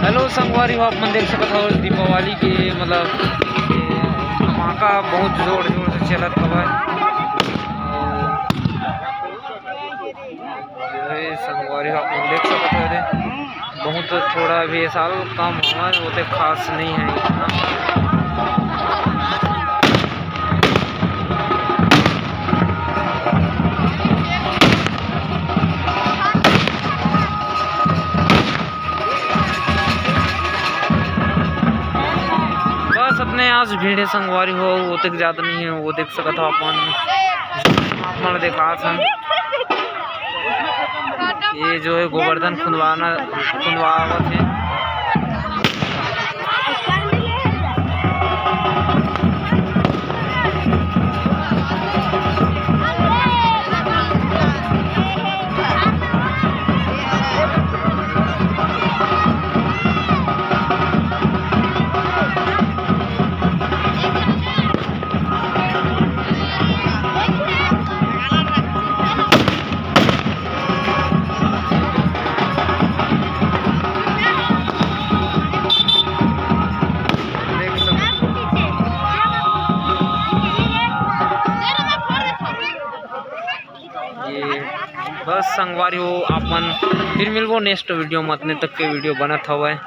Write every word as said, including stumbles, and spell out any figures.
Hello संगवारी हो, आप मन देख सकत हो दीपावली के मतलब धमाका बहुत जोर जोर से चलत हवय। अरे संगवारी हो, आप मन देख सकत हो, बहुत थोड़ा भी साल कम हवय, ओते खास नहीं है इतना। बस अपने आज भीड़ हे संगवारी हो, वो तक ज्यादा नहीं है, वो देख सकत हो अपन, आप मन देखात हन। ये जो है गोवर्धन खुंदवाना, खुंदवावत है। ये बस संगवारी हो, आप मन फिर मिलबो नेक्स्ट वीडियो में। अतने तक के वीडियो बनत हवय।